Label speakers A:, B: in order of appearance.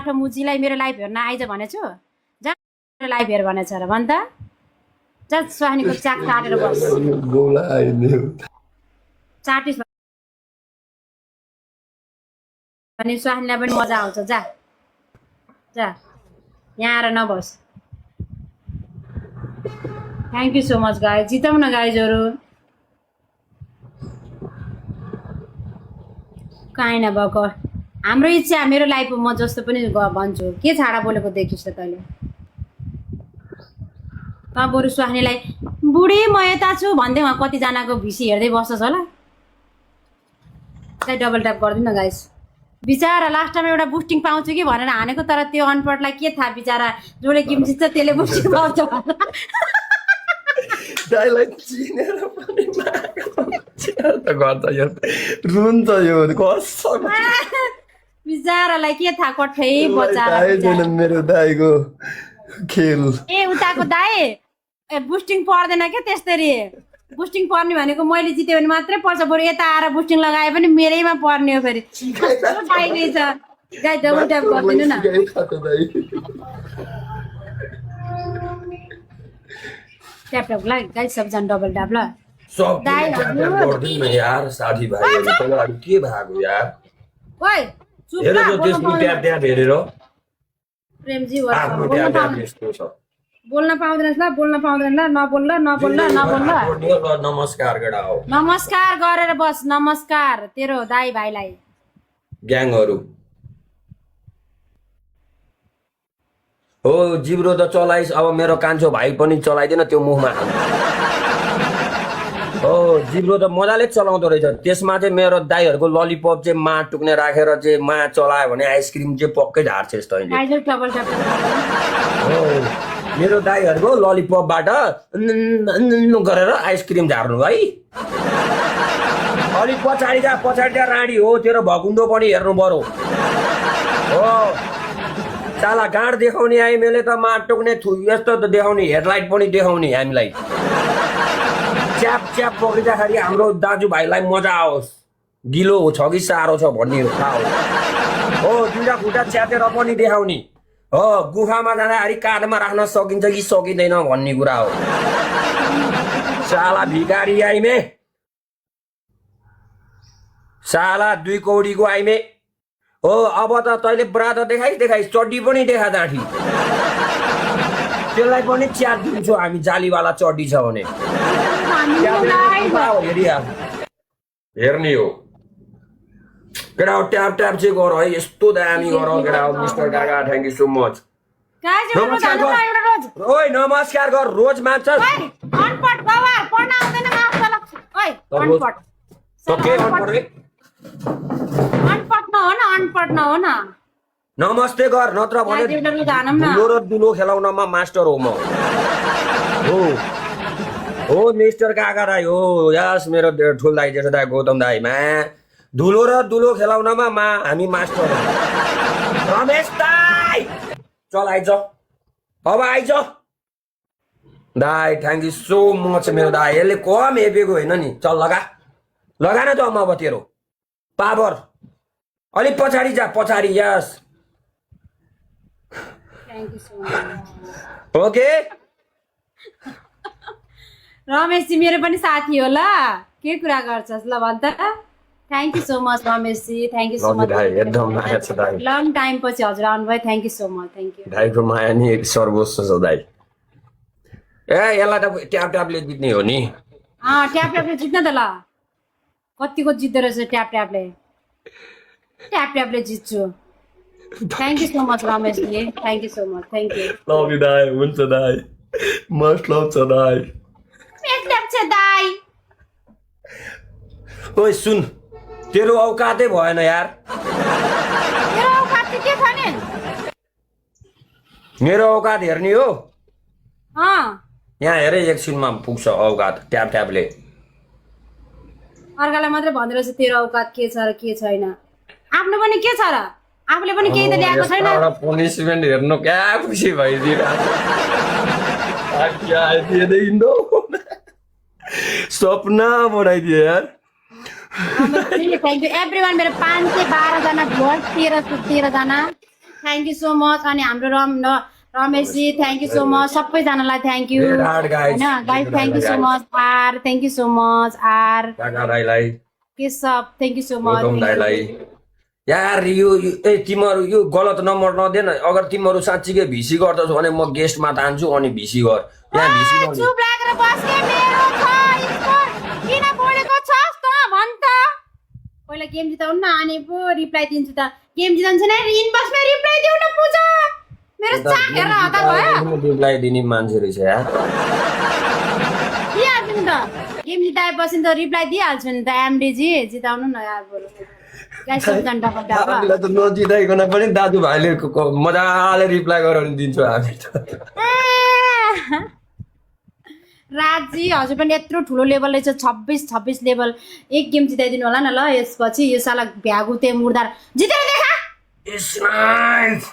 A: आफ्नो मुजीलाई मेरो लाइभ हेर्न आइज भनेछु जा मेरो लाइभ हेर भनेछ र भन् त जा सुहानीको चाक काटेर बस चाटिस भने सुहानीलाई पनि मजा आउँछ जा जा यहाँ आएर नबस thank you so much guys जिताउँ न गाइजहरू काहीँ नभएको हाम्रो इच्छा मेरो लाइफ म जस्तो पनि भन्छु के छाडा बोलेको देखिस् त तैँले त बरु सुहानीलाई बुढी म यता छु भन्दै उहाँ कतिजनाको भिसी हेर्दै बस्छस् होला त्यही डबल ट्याप गरिदिनु न गाइस बिचारा लास्ट टाइम एउटा बुस्टिङ पाउँछु कि भनेर हानेको तर त्यो अनपढलाई के थाहा बिचारा जसले गेम जित्छ त्यसले बुस्टिङ पाउँछ
B: रुन्छ यो कसम
A: बिचारालाई के थाहा कठै बचाएर
B: मेरो दाइको खेल
A: ए उताको दाइ ए बुस्टिङ पर्दैन क्या त्यस्तरी बुस्टिङ पर्ने भनेको मैले जित्यो भने मात्रै पर्छ बरु यता आएर बुस्टिङ लगाए पनि मेरैमा पर्ने हो फेरि दाइ रहेछ गाई डबल ट्याप गरिदिनु न ट्याप ट्याप ल गाई सबजना डबल ट्याप ल
B: यार साथीभाइहरू के भएको यार
A: ओइ चुप न प्रेमजी बोल्न पाउँदैन ल बोल्न पाउँदैन ल नबोल्न
B: नमस्कार गडा हो
A: नमस्कार गरेर बस नमस्कार तेरो दाइ भाइलाई
B: ग्याङहरू हो जिब्रो त चलाइस अब मेरो कान्छो भाइ पनि चलाइदिन त्यो मुखमा हो जिब्रो त मजाले चलाउँदो रहेछ त्यसमा चाहिँ मेरो दाइहरूको ललिपप चाहिँ मा टुक्ने राखेर चाहिँ मा चलायो भने आइसक्रिम चाहिँ पक्कै झार्छेस् तैँले हो मेरो दाइहरूको ललिपपबाट गरेर आइसक्रिम झार्नु है अलिक पछाडि जा राडी हो तेरो भकुन्डो पनि हेर्नु पर्यो हो चाला गाँड देखाउने आए मैले त मा टुक्ने यस्तो त देखाउने हेडलाइट पनि देखाउने हामीलाई च्याप च्याप पक्रिँदाखेरि हाम्रो दाजुभाइलाई मजा आओस् गिलो छ कि साह्रो छ भन्ने थाहा हो दुईटा खुट्टा च्यातेर पनि देखाउने हो गुफामा जाँदाखेरि काँधमा राख्न सकिन्छ कि सकिँदैन भन्ने कुरा हो साला भिखारी आइमे साला 2 कौडीको आइमे हो अब त तैँले ब्रा त देखाइस चड्डी पनि देखा जाँठी त्यसलाई पनि च्याट दिन्छौ हामी जालीवाला चड्डी छ भने हेर्ने हो केटा हो ट्याप ट्याप चाहिँ गर है यस्तो दामी गर केटा हो मिस्टर काका थ्याङ्क यू सो मच नमस्कार गर रोज मान्छ नमस्ते गर नत्र भने दुलो र दुलो खेलाउनमा मास्टर हो म हो मिस्टर काका राई हो यस मेरो ठुल दाई जेठो दाई गौतम दाईमा धुलो र दुलो खेलाउनमा हामी मास्टर हो रमेश दाई चल आइज अब आइज दाई थ्याङ्क यू सो मच मेरो दाई यसले कम हेपेको होइन नि चल लगा न त अब तेरो पावर अलिक पछाडि जा पछाडि यस ओके
A: रमेशजी मेरो पनि साथी हो ल के कुरा गर्छस् ल भन् त थ्याङ्क यू सो मच रमेशजी thank you so much long time पछि हजुर आउनुभयो thank you so much thank you
B: दाइको माया नि सर्वोच्च छ दाइ ए यसलाई त ट्याप ट्यापले जित्ने हो नि
A: ट्याप ट्यापले जित्न त ल कतिको जित्दो रहेछ ट्याप ट्यापले जित्छु थ्याङ्क यू सो मच रमेशजी thank you so much thank you
B: love you दाइ हुन्छ दाइ मस्ट लभ छ दाइ
A: एकदम छ दाइ
B: ओइ सुन तेरो औकातै भएन यार
A: मेरो औकात के छ नि
B: मेरो औकात हेर्ने हो यहाँ हेरे एकछिनमा पुग्छ औकात ट्याप ट्यापले
A: अर्कालाई मात्रै भनिरहेछ तेरो औकात के छ र के छैन आफ्नो पनि के छ र आफूले पनि केही त ल्याएको छैन
B: एउटा पनिसमेन्ट हेर्नु क्या खुसी भइदियो सपना बनाइदियो यार
A: थ्याङ्क यू एभ्रिवान मेरो 512 जना भ्युअर्स 13 जना थ्याङ्क यू सो मच अनि हाम्रो रमेशजी थ्याङ्क यू सो मच सबैजनालाई thank you
B: Great heart, guys.
A: होइन guys thank you so much आर थ्याङ्क यू सो मच आर
B: काका राईलाई
A: Keshav thank you so
B: Gautam
A: much
B: दाईलाई यार यो तिमीहरू यो गलत नम्बर नदेन अगर तिमीहरू साँच्चीकै भिसी गर्दछौ भने म गेस्टमा तान्छु अनि भिसी गर यहाँ भिसी गर्ने
A: चुप लागेर बस्ने मेरो छ स्कोर किन बोलेको छस् त भन् त पहिला गेम जिताउनु न अनि पो रिप्लाई दिन्छु त गेम जिताउँछ नि इनबक्समा रिप्लाई दिउ न पूजा मेरो चाख हेर हतार भयो
B: रिप्लाई दिने मान्छे रहेछ यार
A: दिइहाल्छु नि त गेम जिताएपछि त रिप्लाई दिइहाल्छु नि त एमडीजी जिताउनु न यार बोलो गाइस सबजना डबल
B: हामीलाई त नजिताइकन पनि दाजुभाइले मजाले रिप्लाई गराउनु दिन्छ हामी त
A: राजी हजुर पनि यत्रो ठुलो लेभल रहेछ 26 लेभल एक गेम जिताइदिनु होला न ल यसपछि यो साला भ्यागुते मुर्दार जितेर देखा
B: It's nice.